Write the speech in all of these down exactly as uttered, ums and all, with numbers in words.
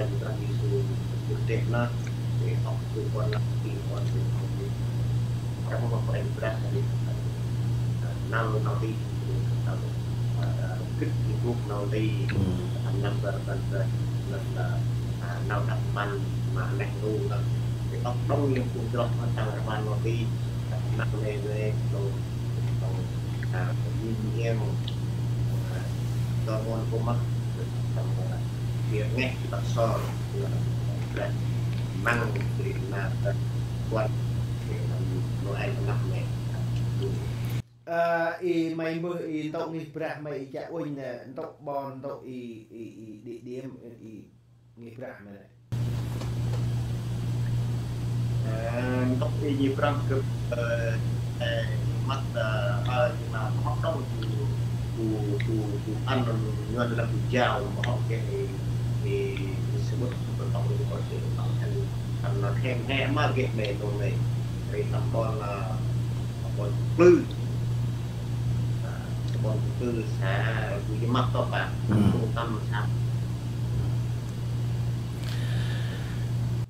Kôranh Brah Yêsu gŭ deh nơh, ri ŏk gŭ kon lah ti kon ti kon ti. Trong ma Kôranh Brah ri, a, năl nau ti, ri năl, a, gĭt i gŭ nau ti, a, năl bar bar bar, năl, a, nau đăp mpăn ma neh ntu nơh. Ri ŏk đŏng yơh phung chroh ma tăng rvăl nau ti, năl nê nê, nau, nau, a, yin yang, a, nau mon kô mât, nau, a, Ƀiă ngeh tât sor, măng, ri nau tât kuăt, ri nau Noel năp nê. Ơ, i may mbơh i ntŭk ngih brah may i chiă uănh nê, ntŭk ƀon, ntŭk i, i, i địa điểm, i ngih brah may nê. Ơ, ntŭk i ngih brah gâp, ơ, ơ, mât, ơ, ơ, ma hŏ đŏng bu, bu, bu, bu ăn Yuăn lah bu jao, ma hŏ geh i, i, i samƀŭt, bu tŏng i bu kôl si, tŏng ăn, ăn nau thêm he ma geh mê nô mê. Ri tâm ƀon, ơ, tâm ƀon Plư. Ơ, tâm ƀon Plư sa, bu jơ mât tŏ pa. Hmm. Bu tâm sa.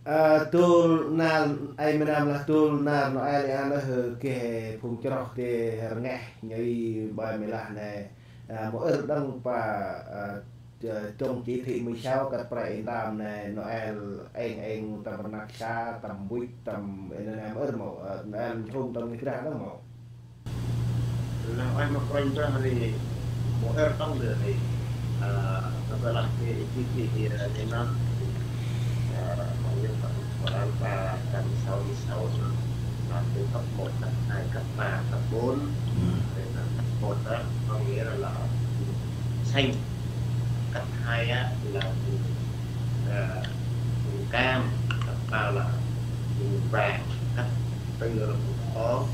Ơ, dôl nar, ay mê nơm lah dôl nar Noel i ăn ơ geh phung chroh dê rngeh, nhei bai mê lah nê, ơ, mâu ơr đŏng pa, ơ, ch-, trong chỉ thị mười sáu kăt prăi i ntơm nê, Noel êng êng tâm rnăk sa, tâm mbŭch, tâm i nê nê mâu ơr mâu, ơ, Noel nhhôm tâm ngih brah đŏng mâu. Lah ueh ma Kôranh Brah ri, mâu ơr đŏng dê ri. A, kăt lah i, i, i, i, ri nơh, a, mâu yơh tâm, tâm, tâm, tâm, tâm, tâm, tâm, tâm, tâm, kăt một, kăt hai, kăt ba, kăt bốn. Hmm. Ri nơh kăt một á, có nghĩa là, là sêng. Kăt hai á, là, à, Kam, kăp pao lah, bu vàng, kăp tư là bu khó.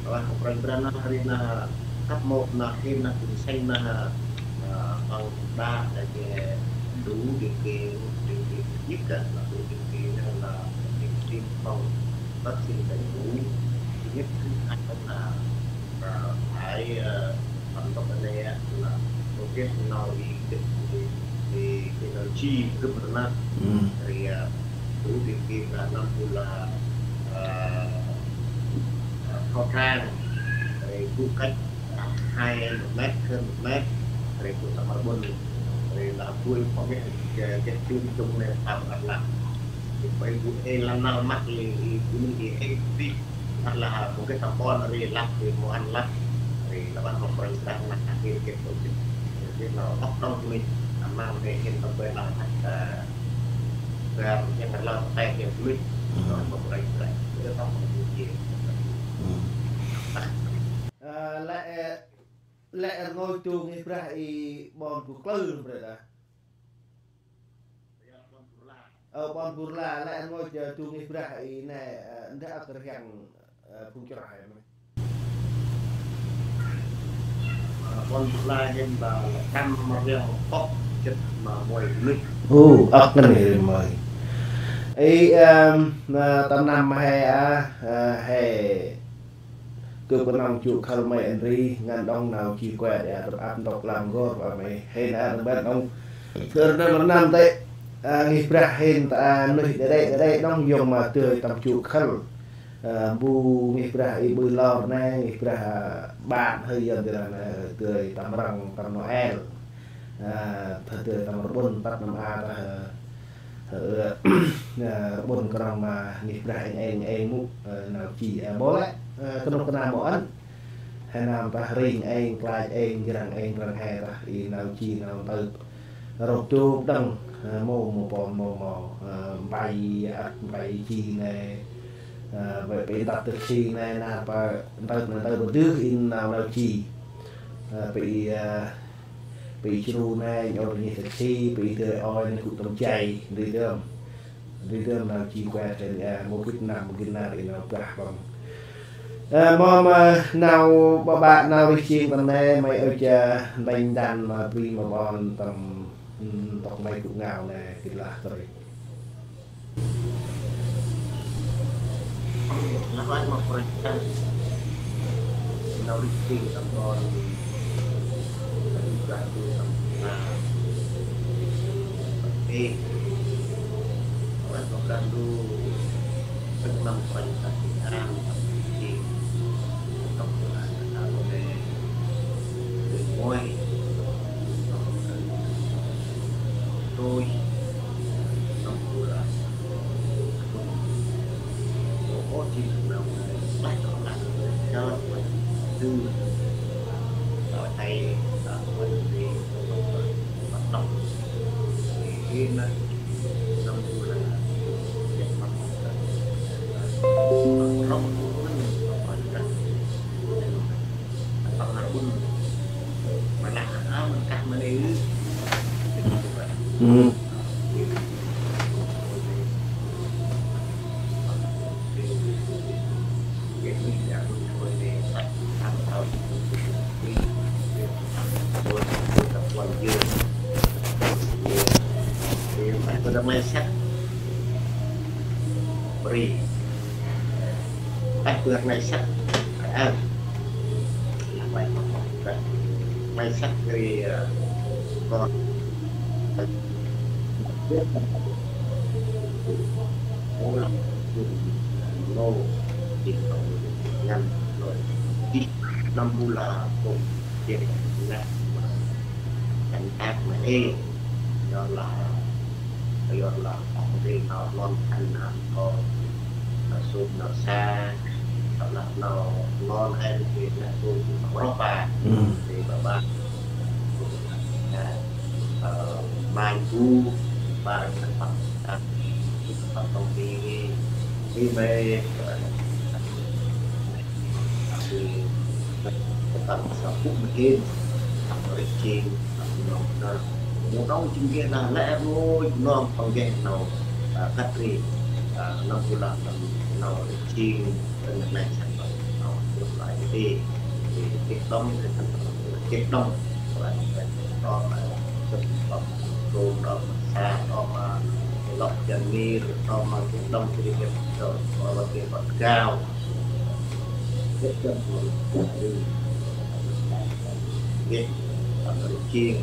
Rồi, không rành rành nah, hari nah, kăp một nah, hên nah, bu seng nah, à, bằng đa là về đủ điều kiện, điều kiện thứ nhất á, là đủ điều kiện là tiêm, tiêm phòng vaccine đầy đủ. Thứ nhất, thứ hai là, à, phải, à, Ăn tôk a nê á, lah, kôk geh nau i gĭt i, i, i nau ji gâp rnăk. Ri, à, đủ điều kiện là năm puluh là, à, à, khẩu trang, ri bu cách, à, hai mét hơn một mét, ri bu tâm rƀŭn, ri là bu i phong geh, geh, geh tiêm chủng nê tâm rnăk. Ri bu i lăn năl măt i, i, i, i, i, Hoặc là bu geh tâm ƀon ri lah, ri mâu ăn lah, ri lah ban hŏ prăng srăng lah, ri geh tổ chức, ri geh nau ŏk đŏng bunuyh, ăn nau nê hên tâm bơi lah, hăt, ơ, bar, yang lah, tay, yang bunuyh, nau hŏ prăng srăng, ri tâm ƀon ri geh. Ơ, lĕ, lĕ rngôch du ngih brah i ƀon Bu Klơ brah dah. Ơ, ƀon Burla, lĕ rngôch, ơ, du ngih brah i nê, ơ, ndơ âk rhiăng, ơ, phung chroh he mơ. Ƀon Burla hên ba lĕ tâm ma rhiăng pŏk jât ma muay bunuyh. Ơ, âk ngăn he mơ. I, ơ, tâm năm he, ơ, ơ, he Gâp knŏng jŭ khâl may ăn ri, ngăn đŏng nau ji kuet, ya, tât ăp ntŭk lăm gor, ba may hên a rnơm đŏng. Tơ rnơm rnơm tê, a, ngih brah hên ta, a, nuih đa đê, đa đê đŏng yong ma dơi tâm jŭ khâl. A, bu ngih brah i ƀư lor nê, ngih brah, a, ƀan hơi yơn dơi răng nê, dơi tâm răng, tâm Noel. A, ta dơi tâm rƀŭn, tât năm a ta, a, Ơ, ơ, ƀŭn krŏng ma ngih brah êng êng êng mŭ, ơ, nau ji, ơ, ƀô lĕ, ơ, knŭk kna mâu ăn. He nơm tah ring êng, klach êng, jrăng êng, răng he tah i nau ji, nau ntơp. Rôp dôp đăng, ơ, mâu, mâu pôn, mâu, mâu, ơ, mpay, ăt mpay ji nê, ơ, mpay, mpay ntât tơk ji nê, nar pa ntơp, ntơp, ntơp, dơh in nau, nau ji. Ơ, mpay, ơ, Pi jru nê, nhŭp nhih tơk si, pi dơi ôi nê gŭ tâm jay, ri dơm. Ri dơm nau ji kuet hên, ơ, mâu gĭt năm, mâu gĭt nar, i nau brah băng. Ơ, mâu ma nau ƀaƀă nau rih jêng tâm nê, may ơ cha, ntênh đăn ma bri ma ƀon tâm, ưm, ntŭk may gŭ ngao nê, gĭt lah tơri. Lah ai ma prêk kan. Nau rih jêng tâm ƀon. Nau rih jêng tâm ƀon. Ê. Lah ai ma prêk lu. Sâng năm prêk kan. Tâm ƀon. Tâm ƀon. Tâm ƀon. Tôi. Tâm ƀon. Pada may săk bri. Ăt bri may săk. Ơ. May săk bri, ơ, kon. Mô lam kun lô, jêng tông ngăn lô. Jêng năm bu la kun, jêng nê. Cảnh ác mà ê, do là, do là ŏk ri nau lon khân nau ko, nau sum nau sa, do là nau lon ê ri nê, tu tu nau rôp a. Ri ba ba, ơ, mai bu, ba khân păng, khân păng tông ti, ti mê, ơ, Ri, ơ, tâm sa phút ma hên, tâm rêh jêng, tâm nau nơh. Mâu đŏng jêng geh nau lĕ rngôch, nơm păng geh nau. Khăt ri, a, năm bu lah năm nau ri jêng, ơ, năm nay săk nau, nau, nau lai ti. Ti, ti đŏng, ti đŏng, ti đŏng. Lai, lai, đŏng, lai, đŏng, đŏng, đŏng, sa, đŏng, a, lŏk jăn mir, đŏng, a, ti đŏng, ti đŏng, đŏng, đŏng, ti đŏng, gao. Ti đŏng, ti đŏng, ti đŏng, ti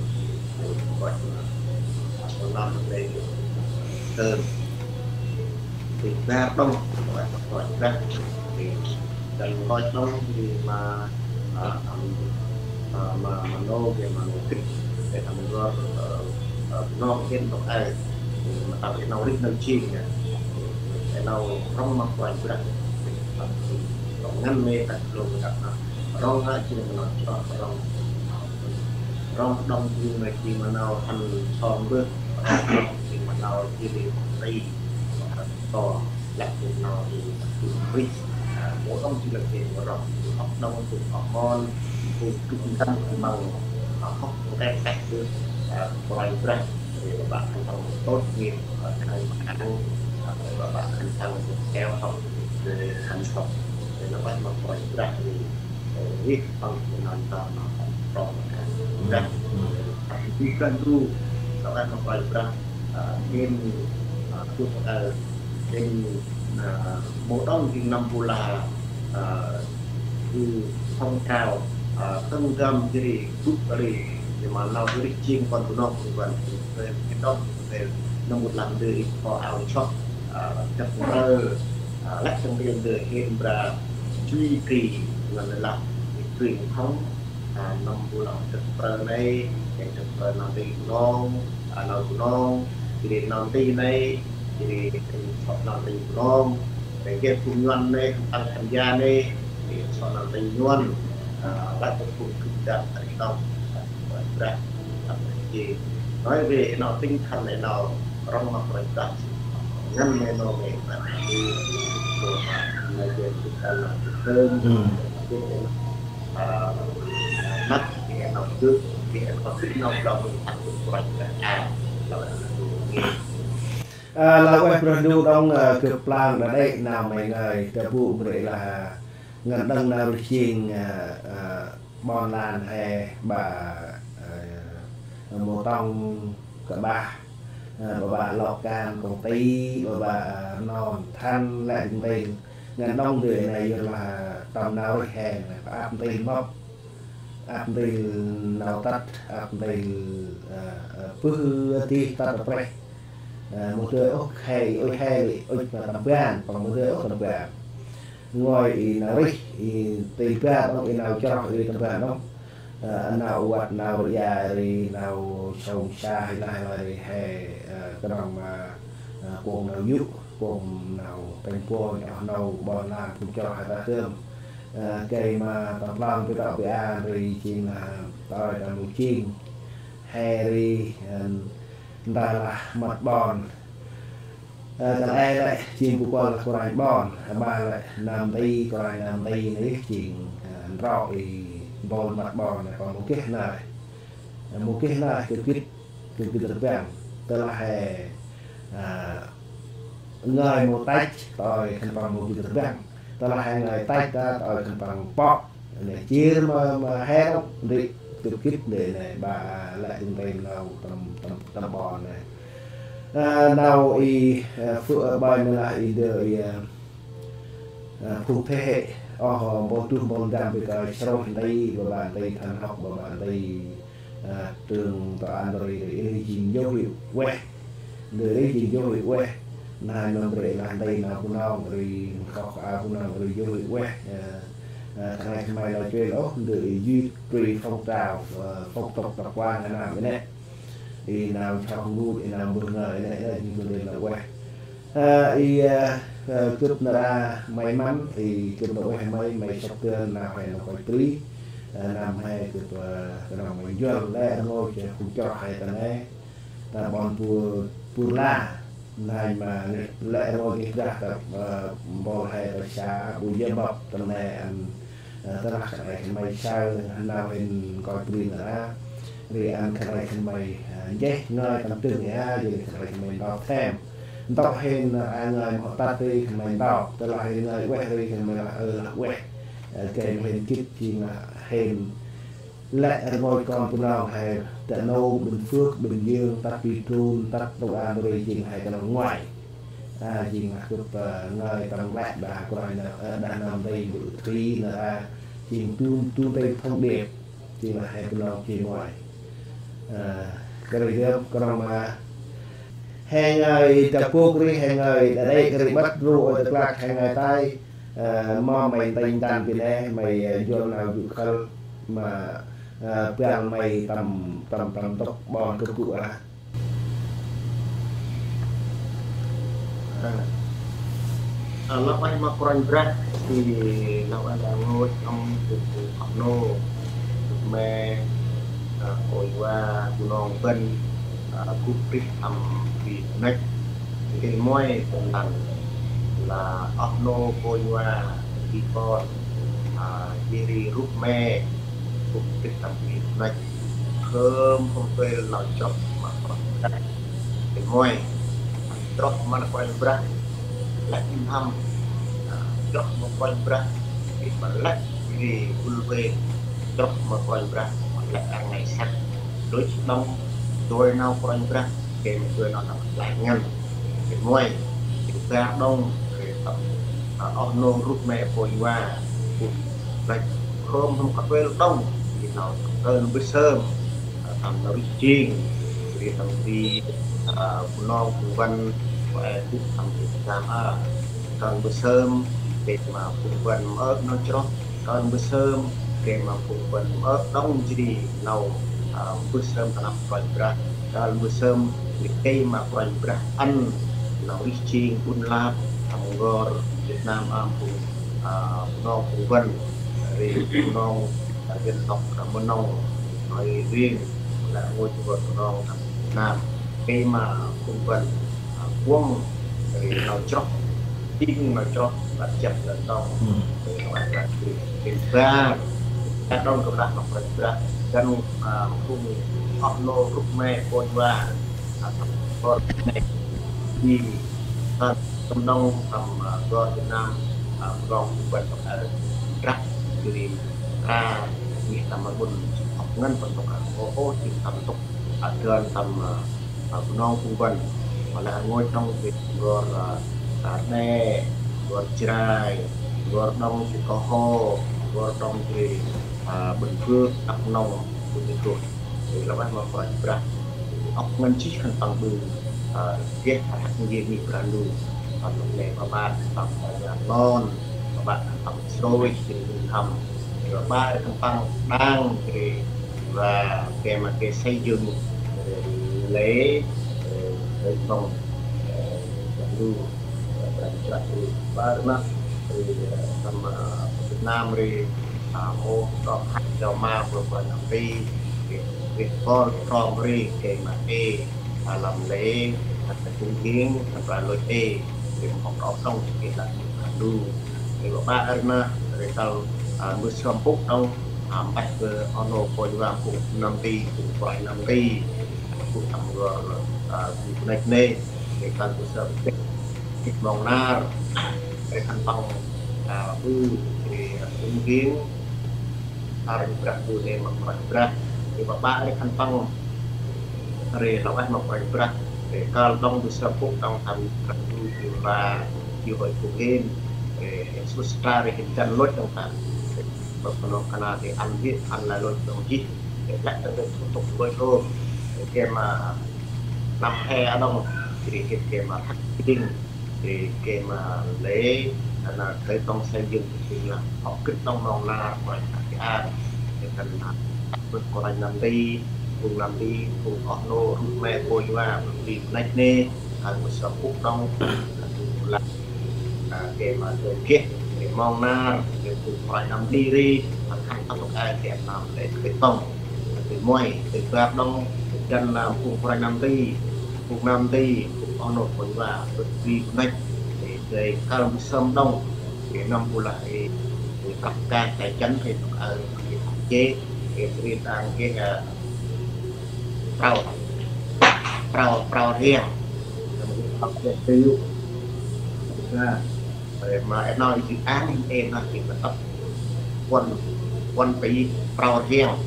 đŏng, ti đŏng, Têng bar đŏng, Kôranh Brah. Têng bar đŏng, têng ma, a, ma, ma nô, têng ma nô kĭt, têng ma nô, ơ, ơ, nô kĭt nô ai, têng ma tao têng nau rih nau jêng, têng nau rŏng ma Kôranh Brah. Rŏng ngăn mê tah lông tah na. Rŏng ha jêng ma nau chroh, rŏng. Rŏng đŏng jêng ma jêng ma nau hăn chom bơh, rŏng đŏng jêng ma nau jêng ri, to, lăp jêng nau ri, ri, ri. A, mâu đŏng jêng lăp jêng mâu rŏng, ôk đŏng jêng ôk mon, jêng jêng tâm tâm măng, a, ôk jêng têk têk jêng, a, Kôranh Brah, ri bă bă khân păng tốt nghiệp, a, khân păng, a, ri bă bă khân păng theo học, ri khân păng, ri bă bă ma Kôranh Brah, ri Ri păng nau ta ma păng prong ma kan. Dah. Tapi kan tu, kalau ma Kôranh Brah, a, hên, a, tu, a, hên, a, mâu đŏng jêng năm bu lah, a, tu phong trào, a, tâng gam jêh ri, gŭ ri, jêh ma nau jêh ri jêng kon bu nong, kon bu nong, kon bu nong, năm bu lah ndơ ri kho ao chok, a, chok ndơ, a, lĕ chok ndơ hên bra, Duy trì, ngăn lĕ lah, duy trì không, a, năm bu lah dâk prơ nây, dâk prơ nau nti nong, a, nau nong, jêh ri nau nti nây, jêh ri nau nti nong, jêh ri geh phung Yuăn nây, khân păng khân ya nây, jêh ri nau nti Yuăn, a, lĕ phung khân păng khân păng, a, Brah, a, jêh. Nói về nau tinh thần nây nau rŏng ma Brah, ngăn nây nau nây, a, nây jêng tinh thần nau tinh thần, a, nau gŭ, nau gŭ, nau gŭ, nau gŭ, nau gŭ, nau gŭ, A, lah ueh Brah Ndu đŏng, a, gâp plang đa đê̆ nau may ngơi, ta bu mre lah, ngăn đŏng nau rih jêng, a, a, ƀon lan he, ƀa, a, mâu tŏng kƀah, a, ƀa ƀă lŏ kan công ty, ƀa ƀă, a, non than lĕ dâng têl. Ngăn đŏng dơi nây yơh lah tâm nau rih he, ăp ntil mâp, ăp ntil nau tât, ăp ntil, a, a, bơh dih tât prêh. A, mâu dơi ôh he, ôh he, ôh ma tâm ban, păng mâu dơi ôh tâm ban. Ngơi i nau rih, i ti bar đŏng, i nau chroh, i tâm ban đŏng. A, nau uăt, nau rêa ri, nau sông sa, i nau ri he, a, knŏng ma, a, kuŏng nau yô̆, kuŏng nau pêng pônh, oh nau ƀon lan phung chroh he ta dơm. A, gay ma tâm plang bi tŏ bi an ri jêng, a, tơl ta mâu jêng. He ri, a, nta lah mât ƀon. A, kăl e lĕ jêng bu kuăl lah kôranh ƀon, a, ƀa lĕ nơm nti, kôranh nơm nti nây jêng, a, ntrŏ i mpôl mât ƀon nây, păng mâu geh nơh. A, mâu geh nơh, gâp gĭt, gâp gĭt rbăng. Tơlah he, a, ngơi mâu tăch, tơl khân păng mâu gĭt rbăng. Tơlah he ngơi tăch ta, tơl khân păng pŏk. Nê, jêr ma, ma he đŏng, ndri, gâp gĭt ndri nê, ƀa lĕ dâng têl nau tâm, tâm, tâm ƀon nê. A, nau i, a, phư, a, ƀai ma lah i ndơ i, a, a, phung thế hệ, oh, mpôl duh mpôl ndăm bê kơi srôih nti, ƀa ƀa nti than hŏk, ƀa ƀa nti, a, trường tòa án ri, ri, ri, jêng dấu hiệu ueh. Ndri ri jêng dấu hiệu ueh. Nai nơm ri lah nti nau bu nong ri, khŏk a bu nong ri dấu hiệu ueh. A, a, khân ay khân may nau chuêl ôh, ndri duy trì phong trào, a, phong tục tập quán Hà Nam i nê. I nau chok ngŭt, i nau mbơh ngơi i nê, i nê jêng ndri nau ueh. A, i, a, a, gâp nar a may măn, i gâp nau ueh may, may sŏk dơn nau he nau koch bri. A, năm he gâp, a, knŏng may njuăl lĕ rngôch, a, phung chroh he ta nê. Ta ƀon bu, bu la, nai ma lĕ rngôch ngih dah ta, ơ, mpôl he ta sa, bu yơ̆ mâp ta nê ăn, ơ, tơlah khân ay khân may saơ, nau hên nkoch bri nar a. Ri ăn khân ay khân may, ơ, nchih ngơi tâm dâng a, jêh ri khân ay khân may nau thêm. Ntŭk hên a ngơi mâu tât ri khân may ntŭk, tơlah hên ngơi ueh ri khân may lah ơ lah ueh. Ơ, gay ma hên gĭt jêng lah hên lĕ rngôch kon Bunong he, Đắk Nông, Bình Phước, Bình Dương, tât Pi Trun, tât Long An ri jêng he knŏng ngoai. A, jêng lah gâp, ơ, ngơi tâm lĕ đah kôranh, ơ, đah nơm ri bu thri nơh a, jêng tum, tum têng thông điệp, jêng lah he knŏng jêng ngoai. Ơ, kơt ri gâp knŏng ma he ngơi ta bôk ri, he ngơi ta đê̆ kơt ri mât ru ôi ta klak, he ngơi tay, ơ, mâu may ntĭnh ntăn bi neh, may, ơ, jol nau jŭ khâl ma, ơ, băl may tâm, tâm, tâm ntŭk ƀon gâp gŭ a. Ơ, ơ, lah ueh ma Kôranh Brah, ti lah ueh lah rngôch ŏng, ti, ti oh nô, me, ơ, Kôranh Brah, Bunong bân, ơ, gŭ rêh tâm bri năch. Ntil muay tâm lăn, lah oh nô Kôranh Brah, ti kon, ơ, jêh ri ruh me, gŭ rêh tâm bri năch. Khơm hôm tui nau chroh ma Kôranh Brah. Ntil muay, chroh ma Kôranh Brah, lĕ inh hăm, ơ, chroh ma Kôranh Brah, ti ma lĕ ri ul vê, chroh ma Kôranh Brah, ma lĕ arăng ngai săk. Đôi đŏng, dơi nau Kôranh Brah, gay ma dơi nau tâm lĕ ngăn. Ntil muay, ntil bar đŏng, ri tâm, ơ, oh nô ruh me Kôranh Brah, gŭ rêh, khơm hôm kăl đŏng, ti nau kơl mbơh sơm, ơ, tâm nau rêh jêng, ri tâm ti, ơ, Bunong phung bân, ueh gŭ tâm ti tâm a, kơl mbơh sơm, gay ma phung bân mơk nau chroh, kơl mbơh sơm, gay ma phung bân mơk đŏng jêh ri nau, ơ, mbơh sơm ta năp Kôranh Brah, kơl mbơh sơm, gay ma Kôranh Brah ăn nau rêh jêng ƀŭn lap tâm n'gor Việt Nam, a, phung, ơ, Bunong phung bân, ri Bunong, ơ, dân tộc, ơ, Mnông, nói riêng, lah rngôch n'gor Bunong tâm Việt Nam, gay ma phung bân, ơ, kuŏng, ri nau chroh, jêng nau chroh, băt jăp lơn đŏng, ri nau ăn băt jêh, ntil bar, bar đŏng gâp lah ma Kôranh Brah, dăn, ơ, phung oh nô ruh me Kôranh Brah, ơ, tâm n'gor ne, ti, ơ, tâm đŏng tâm, ơ, n'gor Việt Nam, ơ, Bunong phung bân tâm ơ, Brah, jêh ri, ra, ngih tâm ƀŭn, ŏk ngăn bân ŏk ô ô, jêng tâm ntŭk, ơ, dơn tâm, ơ, ơ, Bunong phung bân, ma lah rngôch đŏng ti n'gor, ơ, ơ, Rđê, n'gor Jrai, n'gor đŏng ti Kơho, n'gor đŏng ti, ơ, Bình Phước, Đắk Nông, Bình Phước. Ri lah ueh ma Kôranh Brah. Ŏk ngăn jêh khân păng ƀư, ơ, geh rhăk n'geh ngih Brah Ndu. Khân păng nê ma ƀă khân păng ƀă jan non, ma ƀă khân păng srôih, jêh ri ƀư hăm. Ri ma ƀă khân păng đang, ri, ri, gay ma geh xây dựng, ri, lễ, ri, ri tông, ri, Brah Ndu, ri, Brah Ndu, ri, ƀă ri nơh, ri, ơ, tâm, ơ, Việt Nam ri, ơ, mâu tơm hăt jao ma, bơh bơh nơm ri, ri, ri, bol tơm ri, gay ma ê, ơ, lăm lễ, ơ, cúng viếng, ơ, Brah lôch ê, ri mâu ŏk đŏng, ri lăp Brah Ndu, ri ƀă ƀă ri nơh, ri kăl, ơ, mbơh sơm mpŭ đŏng, ơ, mpeh bơh oh nô Kôranh Brah, phung nơm ri, phung Kôranh nơm ri, phung tâm n'gor, ơ, phung bơnêch nê, ri kăl mbơh sơm mpŭ, gĭt mông nar, ri khân păng, ơ, ƀư, ri, ơ, cúng viếng, ơ, ri Brah Ndu nê ma Kôranh Brah, ri ƀă ƀă ri khân păng, ri lah ueh ma Kôranh Brah, ri kăl đŏng mbơh sơm mpŭ đŏng tâm Brah Ndu, ri lah, ri ôi phung hên, ri, ri sŭt stra ri hên dăn lôch đŏng tâm, ri, bơh Bunong kơna ri ăn hên, ăn lah lôch đŏng jêh, ri lĕ đŏng ri thủ tục lôch hôm, ri gay ma, năm he a đŏng, ri hên gay ma rhăk jêng, ri gay ma lễ, a nơh, khởi công xây dựng, jêng lah ŏk gĭt đŏng mông nar, Kôranh Brah gay ăn, ri khân păng, bơh Kôranh nơm ri, phung nơm ri, phung oh nô, ruh me, Kôranh Brah, phung ri bơnêch nê, khân păng mbơh sơm mpŭ đŏng, khân păng lah, ơ, gay ma dơi geh, gay mông nar, gay phung Kôranh nơm ri ri, khân păng ăp ăp ê gay nơm lễ khởi công. Ntil muay, ntil bar đŏng, dăn, ơ, phung Kôranh nơm ri, phung nơm ri, phung oh nô Kôranh Brah, bơh ri bơnêch, ri, ri kăl mbơh sơm đŏng, ri nơm bu lah, ri, ri prăp kah, tài chánh, ri nôk ơ, ri khăp jêh, ri, ri đang geh, ơ, prao, prao, prao rhiăng, Ăp deh tê yŭ. Sa. Ê, ma ê nau i jêng ang, ê nau i jêng ma tâp. Puăn, puăn pê prao rhiăng.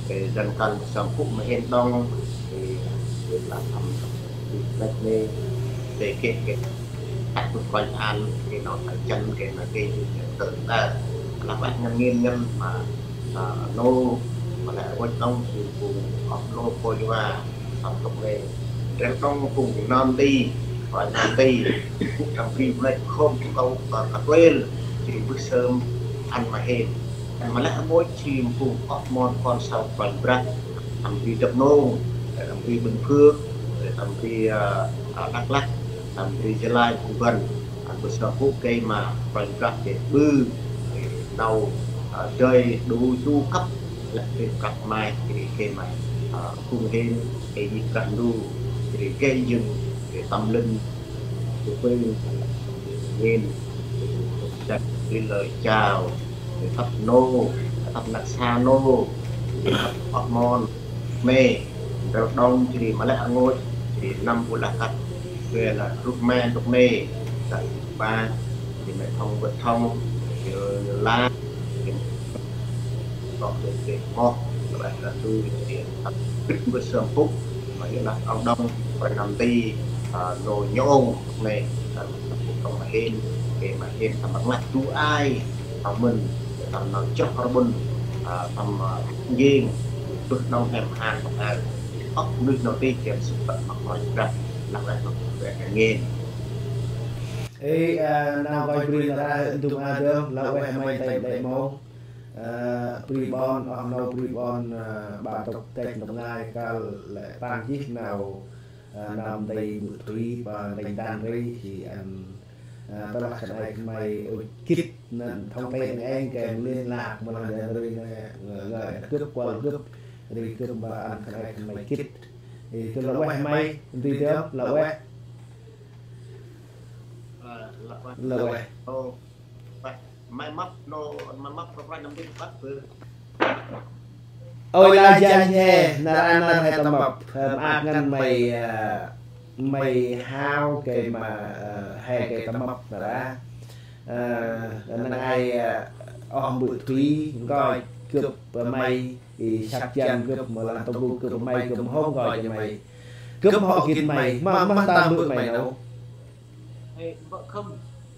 Ê, dăn kăn sâm phŭ ma ê đŏng. Ê, ê, la thăm, ê, lĕ nê. Ê, kê, kê. Tâp tŭ kônh an, ê nau thai chăn, kê ma kê, ê, tơ ta. La băt ngăn ngên ngăn ma, a, nô, ma lĕ rngôch đŏng, ê, phung, ôh, nô, phung yua, sâm phŭ nê. Rêh đŏng phung nơm ti, kônh nơm ti, phung tâm bri Black Khôm, phung kâu, kơ kăp lêl, jêh ri mbơh sơm, ăn ma hên. Ăn ma lĕ rngôch jêh ri phung ôh mon kon sau Kôranh Brah, tâm bri Đắk Nông, tâm bri Bình Phước, tâm bri, ơ, ơ, Đắk Lắk, tâm bri Gia Lai, vân vân. Ăn mbơh sơm phŭ gay ma Kôranh Brah gay ƀư, ơ, nau, ơ, dơi đu du kăp, lĕ gay kăp mai, gay, gay ma, ơ, phung hên, gay jêh Brah Ndu, gay, gay jêng, gay tâm linh, gay pưng, gay ngên, gay chăt, gay lơi chào, gay tâp nô, gay tâp năk sa nô, gay tâp ôh mon, mê, rau đŏng, jêh ri ma lĕ rngôch, jêh ri năm bu lah kăt, gay lah rŭk me, rŭk mê, kăt ba, jêh ri mê thong, bơ̆ thong, jêh ri la, jêh ri Kok dê dê moh, kơt lah tu dê dê. Bơ̆ sơm phŭ, ma ê lah đŏng đŏng, kônh nơm ti, a, nô nhông, nê, a, phŭ tâm ma hên, kê ma hên tâm rnglăp du ai, tâm mĭn, tâm nau chroh rƀŭn, a, tâm, a, njêng, bơ̆ đŏng em han tâm ao. Ôh, nuyh nau ti, kê sŭt băt ma Kôranh Brah, lah lah ma Kôranh Brah ngên. Ê, a, nau koi bri nau ra, dŭm a dơm, lah ueh may tay đê mâu. Ơ, bri ƀon, oh nô bri ƀon, ơ, ƀa ntŭk têk ntŭk ngai kăl lĕ tăng jêh nau, ơ, nơm nti Mbơ̆ Thuy, ƀa nti Đăng ri, jêh ăn, ơ, tơlah khân ay khân may ŭch gĭt, năn thông tin êng êng kơt liên lạc, ma lah đe ri nê, ngơi, ngơi gâp, kuăl gâp, ri gâp ƀa ăn khân ay khân may gĭt. Ê, tơ lah ueh may, nti dơm, lah ueh. Ơ, lah ueh. Lah ueh. Ơ, May mâp nô, may mâp rŏ ranh nâm bĭt băt bơ. Ôi la janh he, nar a nar he tâm mâp. Ơ, maak ngăn may, ơ, may hao kê ma, ơ, he kê tâm mâp nar a. Ơ, năng ai, ơ, oh Mbơ̆ Thuy, nkoch gâp, ơ, may, i săk jăn gâp, ma lah tông gâp may, gâp hông nkoch may. Gâp hŏ gĭt may, ma, ma ta Mbơ̆ may nô. Ê, Mbơ̆ Khâm.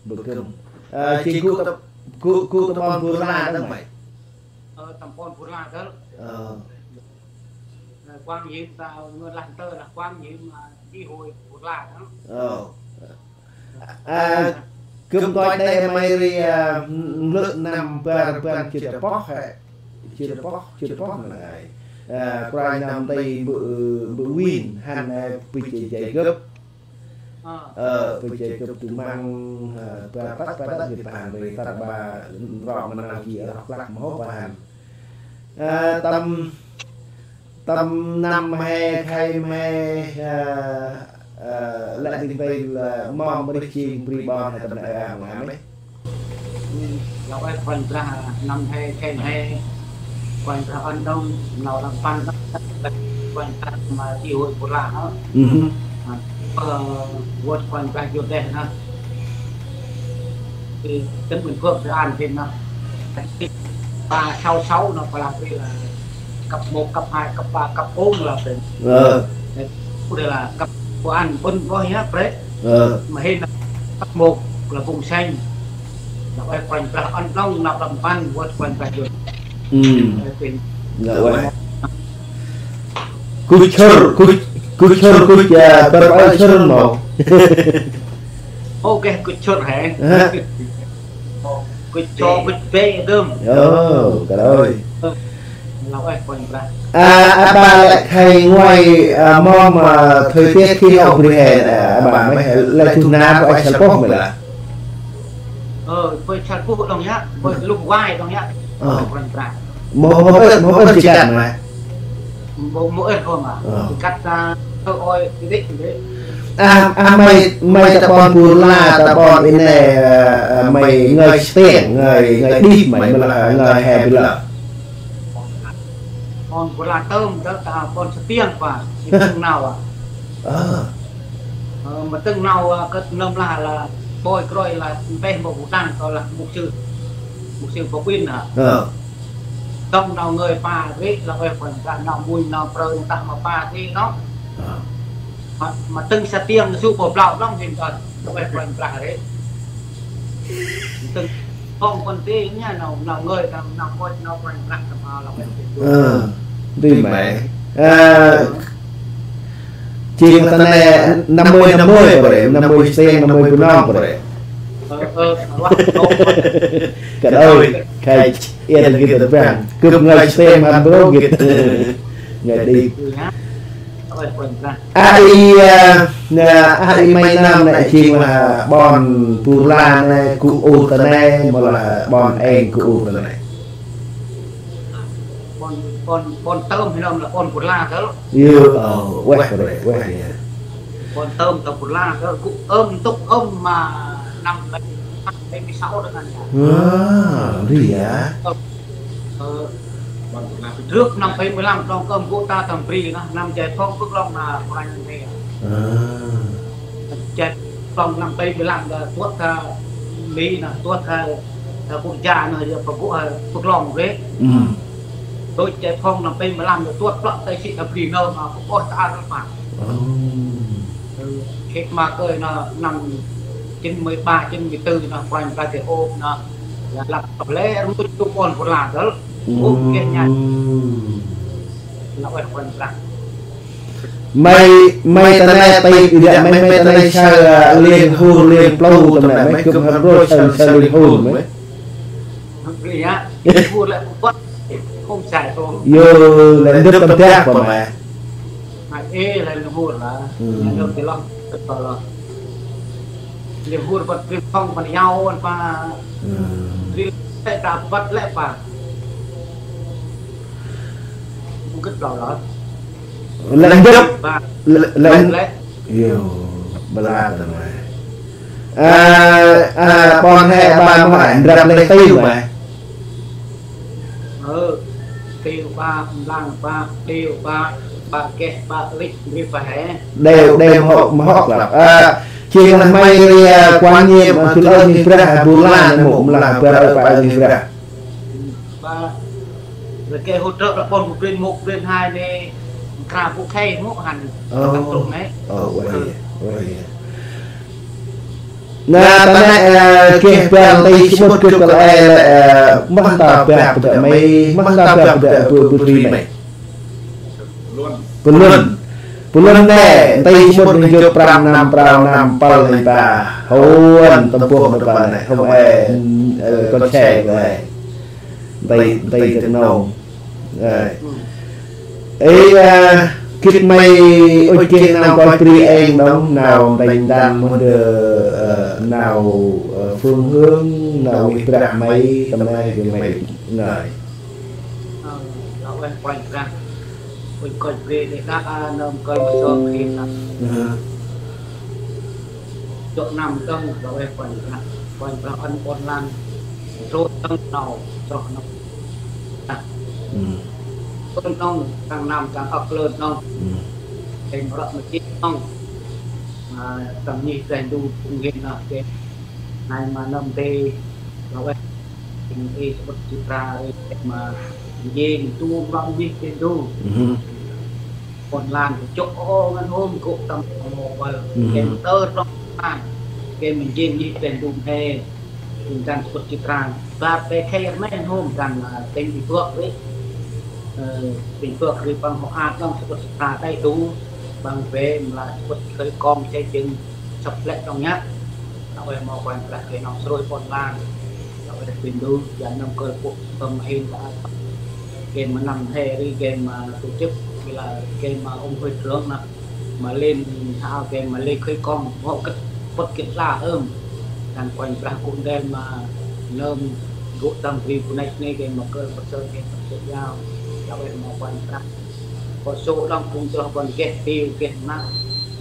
Mbơ̆ Khâm. Ơ, jêng gŭ tâm, gŭ, gŭ tâm ƀon Bur La đŏng may. Ơ, tâm ƀon Bur La đŏng. Ơ. Ơ, Quảng Hiến ta, ngơ lah tơ lah Quảng Hiến mà đi hội Bur La đŏng. Ơ. Ơ, gâp nkoch đê may ri, ơ, mlơ̆ năm bar rbăn jât poh he. Jât poh, jât poh nă ai. Ơ, kôranh nơm nti Mbơ̆, Mbơ̆ Win, hăn, ơ, bĭch jay gâp. Ơ, bơ jay gâp du măng, ơ, bar tât, bar tât gĭt păng ri, tât ba rŏ ma nau ji rŏ klăk ma hŏ păng. Ơ, tâm, tâm năm he, khay mhe, ơ, ơ, lĕ dĭng tê lah mâm rih jêng bri ƀon he tâm nă ơ ang ngă mê. Lah ueh Kôranh Brah năm he, khen he, Kôranh Brah ăn đŏng, nau đăng păn, Kôranh Brah ma ti hội Bur La hă. Ơ, wơ̆t Kôranh Brah jot deh nă. Ti tỉnh Bình Phước, Phú An phim nă. Ba sáu sáu nă, pa lah ti lah cấp một, cấp hai, cấp ba, cấp bốn lah phim. Ơ. Đây là cấp Phú An, Bình Phước nhá, pre. Ơ. Mà hiện là cấp một là vùng xanh. Lah ueh Kôranh Brah ăn đŏng, nau đăng păn, wơ̆t Kôranh Brah jot. Ơ, phim. Lah ueh. Kuch sŭr, kuch, kuch sŭr, kuch, ơ, bar ơi sŭr mâu. Ô kê, kuch sŭr he. Hă? Kuch sŏ, kuch bê dơm. Ơ, kơ đôi. Ơ, lah ueh Kôranh Brah. A, a, ƀa lĕ khay ngoai, a, mâm, a, thời tiết khí hậu bri he, a, ƀa mê he, lĕ du nar, ơ, săl poh mê lah. Ơ, bơi săl poh đŏng yă, bơi luh vai đŏng yă. Ơ. Ơ, Kôranh Brah. Mâu, mâu ơt, mâu ơt jêh kăt mê. Mâu, mâu ơt hôm à. Ơ. Jêh kăt ta, thơ ôi, ti dêh, ti dêh. A, a, may, may ta ƀon Bur La, ta ƀon i nê, ơ, ơ, may ngơi stiêng, ngơi, ngơi đih may, mâu lah ngơi he bi lơ. Ƀon Bur La tơm, ta, ta ƀon stiêng pa, i phung nau à. Ơ. Ơ, ma tĭng nau, ơ, kơt nơm lah, lah bôi kroi lah mpeh mâu bu tăng, kơ lah mục sư, mục sư Pô Quyên hả? Ơ. Tông nau ngơi pa rê lah ueh Kôranh Brah, nau mui nau prơ ntah ma pa rê nô. Ơ. Ma, ma tĭng sa tiêng su bô blau đŏng hên kơt lah ueh Kôranh Brah rê. Tĭng phong kon tê nha, nau, nau ngơi, nau, nau ngơi, nau Kôranh Brah tâm ao lah ueh. Ơ, tui mê. Ơ, Jêng ta nê năm mươi năm mươi pô rê, năm mươi sting, năm mươi bu nong pô rê. Ơ, ơ, wah, ơ. Kơ đôi, khai iên gĭt băng, gâp ngai sting ăn bro gĭt. Ngai đi. Ơ, hả? Ơ, Kôranh Brah. A i, a, na, a i may năm nê jêng lah ƀon Burla nê, gŭ ur ta nê, mâu lah ƀon êng gŭ ur ta nê. Ƀon, ƀon, ƀon tơm hên nơm lah ƀon Burla tơl. Ơ, ueh, ueh, ueh, ya. Ƀon tơm ta Burla tơl, gŭ ơm, ntŭk ơm ma năm bảy mươi sáu đó anh ạ. À, ri ya. Ơ, ơ, trước năm bảy mươi lăm, trong cơm gŭ ta tâm bri, năm, năm giải phóng Phước Long là của anh em. À. Giải phóng năm bảy mươi lăm là tuốt, à, Mỹ là tuốt, à, à, quốc gia nó giờ Phước, à, Phước Long về. Ừ. Tôi giải phóng năm bảy mươi lăm là tuốt plăk tay sĩ là bri nơ mà không có ta ăn mà. Ồ. Ừ, khi mà cái nó năm chín mươi ba, chín mươi tư nó quanh ta thì ôm nó là lặp lẽ rút tu con của là đó. Ôm cái nhà. Là quanh quanh là. May, may ta nê tip i dak may, may ta nê saơ, ơ, liêng hur liêng plâu tâm nê may, gâp hăn roi saơ, saơ liêng hur may. Hur lĕ bơh, không sai không. Yơ, lĕ ndŭp tâm dak pô may. May ê lĕ liêng hur lah. Nhà nước thì lo, lo. Liêng hur bơh truyền thông bơh yau bơh pa. Ri lĕ ta bơh lĕ pa. Mungkin plâu lah. Lĕ ndŭp. Lĕ, lĕ, lĕ. Yo, bla tâm may. A, a, ƀon he ƀa mâu he, ndrăp lĕ tiu may. Ơ, tiu ƀa, mlang ƀa, tiu ƀa, ƀa geh, ƀa lĕ, ndri ƀa he. Đeo, đeo mâu hŏk, mâu hŏk lăp. A, jêng lah may ri, a, quan niệm, a, dŭl ơ ngih brah, a, Burla nê mâu, mâu lah ƀa ơ ƀa ngih brah. Ƀa, lĕ geh hỗ trợ lah ƀon bu brin một, brin hai nê, kra bu khay mâu hăn, tâm trục nê. Ơ, ueh, ueh. Na, ta nê, ơ, geh bang nti samƀŭt gâp kăl e lĕ, ơ, mah ta bang bơh may, mah ta bang bơh bu, bu tri may. Pulŭn. Pulŭn nê, nti samƀŭt nê jŏt prăm năm, prao năm păl nê ta. Huan, tâm bôk nê pa nê, hôm e, ơ, kon se kơ e. Nti, nti tât nông. Ơ. Ê, a, gĭt may ŭch geh nau koi bri êng đŏng, nau tênh đan mâu dơi, ơ, nau, ơ, phương hướng, nau ngih brah may, tâm nê geh may ngơi. Ơ, nau ueh Kôranh Brah. Ŭch koi bri nê đă, a, nơm koi ma sơm khĭn đă. Ơ. Chok năm tâng, nau ueh Kôranh Brah. Kôranh Brah ăn ƀon lan. Trôh tâng nau, trôh nau. Ơ. Ơ, nông, tăng năm, tăng âk lơn nông. Ơ. Tăng rŏ ma chih nông. A, tăng ngih Brah Ndu phung hên nơh, geh. Nai ma nơm tê, nau ueh. Ê, samƀŭt Chitra, ê, ma njêng, tu, rŏ ngih Brah Ndu. Ơ. Ƀon lan, chok ô, ngăn hôm, gŭ tâm, mâu băl. Ơ. Geh ma tơ, rŏ, geh ma njêng, ngih Brah Ndu, hê. Ƀing dăn samƀŭt Chitra, bar pe khay rmên hôm dăn, a, tĭng i bơk rê. Ơ, tĭng bơk rê păng hŏ ăt nơm samƀŭt Chitra tay du. Păng pe mla samƀŭt Khơi Kong, Chai Jưng, săp lĕ trong nhăk. Nau ueh mâu Kôranh Brah geh nau srôi ƀon lan. Nau ueh Brah Ndu, ya nơm kơl pŭk, tâm hên ta. Geh ma năm he rê, geh ma tổ chức, geh ma ông hội trưởng nơh. Ma lên hao geh ma lên Khơi Kong, mâu gĭt pŭt gĭt la ơm. Dăn Kôranh Brah gŭ ndrel ma nơm gŭ tâm bri bu năch nê geh ma kơl pơt sơm geh pơt sơm yao. Nau ueh mâu Kôranh Brah. Kŏ sôk đŏng phung chroh ƀon geh tiu geh năk.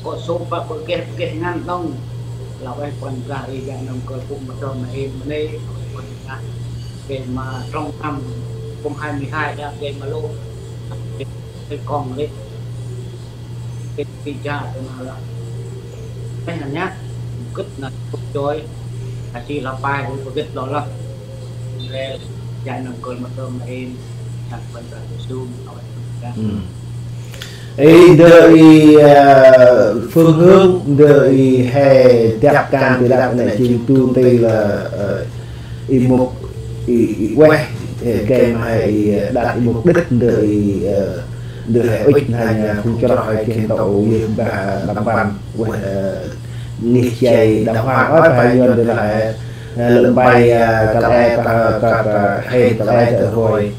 Kŏ sôk ƀă ƀă geh, geh ngăn đŏng. Nau ueh Kôranh Brah ri geh nơm kơl pŭk ma trôm ma hên ma nê. Nau ueh Kôranh Brah. Geh ma trong năm, phung hai mươi hai ya geh ma lôh. Khơi Kong lĕ. Geh ti ja geh ma lah. Meh nă nhă, gĭt nă gŭ joi, a si la pai hu gĭt lo lah. Re, jai nă gol ma tơm em, nă păn ta su, awa ta. Ê, ndơ i, ơ, phương hướng, ndơ i he dăp kan ti dăp nă jêng tu ti là, ơ, i mục, i, i ueh, ơ, gay ma he i, ơ, đăt i mục đích ndơ i, ơ, ndơ he ŭch nă, ơ, phung chroh he geh ntŭk yơh bah đăm păn ueh, ơ, ngih jay đàng hoàng ơi, pa Yuan ndơ lah, ơ, lơm pai, ơ, kăl e, kăl, kăl, kăl, he kăl e tơ hôi.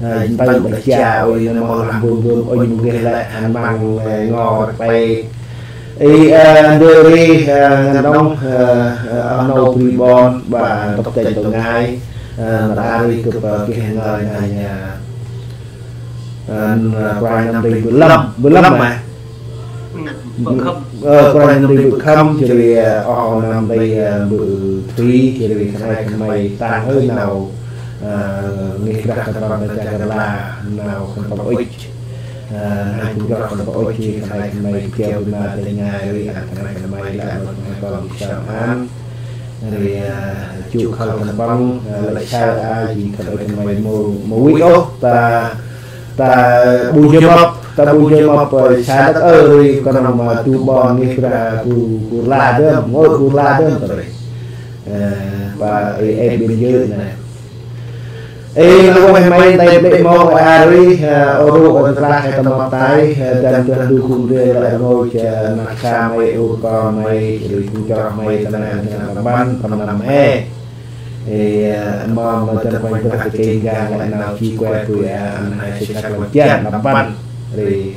Ơ, ntơm đah cha ôi, nơm mâu lah bum bum, ôi, mâu geh lĕ, hăn măng, ơ, ngo rơk pe. Ê, ơ, ndơ ri, ơ, ngăn đŏng, ơ, ơ, oh nô bri ƀon, ba ntŭk chanh tơ ngai, ơ, năr a ri gâp, ơ, geh ngơi nă, ơ, ơ, kruanh nơm ri bơh lăm, bơh lăm ma. Ơ, kruanh nơm ri bơh khăm, jêh ri, ơ, oh nơm ri, ơ, bơh thri, jêh ri khân ay khân may tăng hơi nau, ơ, ngih brah khân păng ta chah kơ la, nau khân păng ŭch. Ơ, nau khân păng ŭch, jêh ri khân ay khân may kiao bơh ma tơ ngai ri, ăn khân ay khân may lah, nau khân ay kon bi sơm ăn. Ri, ơ, chu khăl khân păng, ơ, lĕ sa a, jêh khân ay khân may mâu, mâu ŭch ôh, ta, ta bu jơ mâp, ta bu jơ mâp, ơ, sa đăk ơ, ri kon nơm, ơ, tu ƀon ngih brah bu, bu la dơm, ngơi bu la dơm, ta ri. Ơ, pa, ê, ê, biên giới nè. Ê, nă ueh may nte blĕ mâu a ri, ơ, ô ru, ơ, tơlah he tâm mâp tay, ơ, dăn tơlah du khung ri lĕ ngơi, ơ, năk sa may, ur kon may, ri khung chroh may, ta nă, ta nă, tâm ban, tâm năm he. Ê, ơ, mâm, mâm dăn kôranh brah ta kêng gang lĕ nau ji kue pui, ơ, ăn he sĭt săk lăng jan, tâm ban. Ri,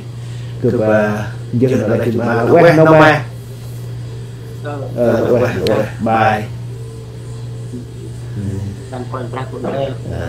gâp, ơ, jêh nă lĕ jêng ma, ueh nô ma. Ơ, ueh, ueh, bye. Dăn kôranh brah gŭ nê. Ơ.